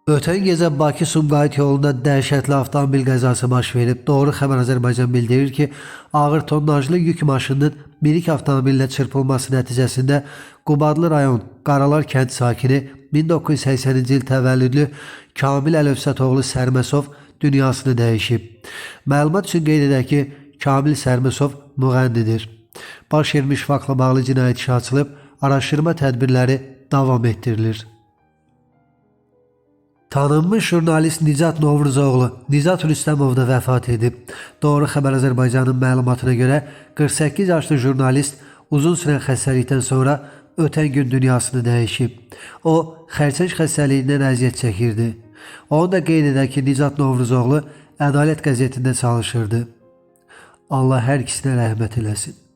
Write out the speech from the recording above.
Ötən gecə Bakı-Sumqayıt yolunda dəhşətli avtomobil qəzası baş verib. Doğru Xəbər Azərbaycan bildirir ki, ağır tonnajlı yük maşınının minik avtomobillə çırpılması nəticəsində Qubadlı rayon Qaralar kənd sakini 1980-ci il təvəllüdlü Kamil Əlövsətoğlu Sərməsov dünyasını dəyişib. Məlumat üçün qeyd edək ki, Kamil Sərməsov müğənnidir. Baş vermiş faktla bağlı cinayət işi açılıb, araşdırma tədbirləri davam etdirilir. Tanınmış jurnalist Nicat Novruzoğlu, Nicat Rüstəmov da vəfat edib. Doğru Xəbər Azərbaycanın məlumatına görə 48 yaşlı jurnalist uzun sürən xəstəlikdən sonra ötən gün dünyasını dəyişib. O, xərçəng xəstəliyindən əziyyət çəkirdi. Onu da qeyd edək ki, Nicat Novruzoğlu Ədalət qəzetində çalışırdı. Allah hər ikisinə rəhmət eləsin.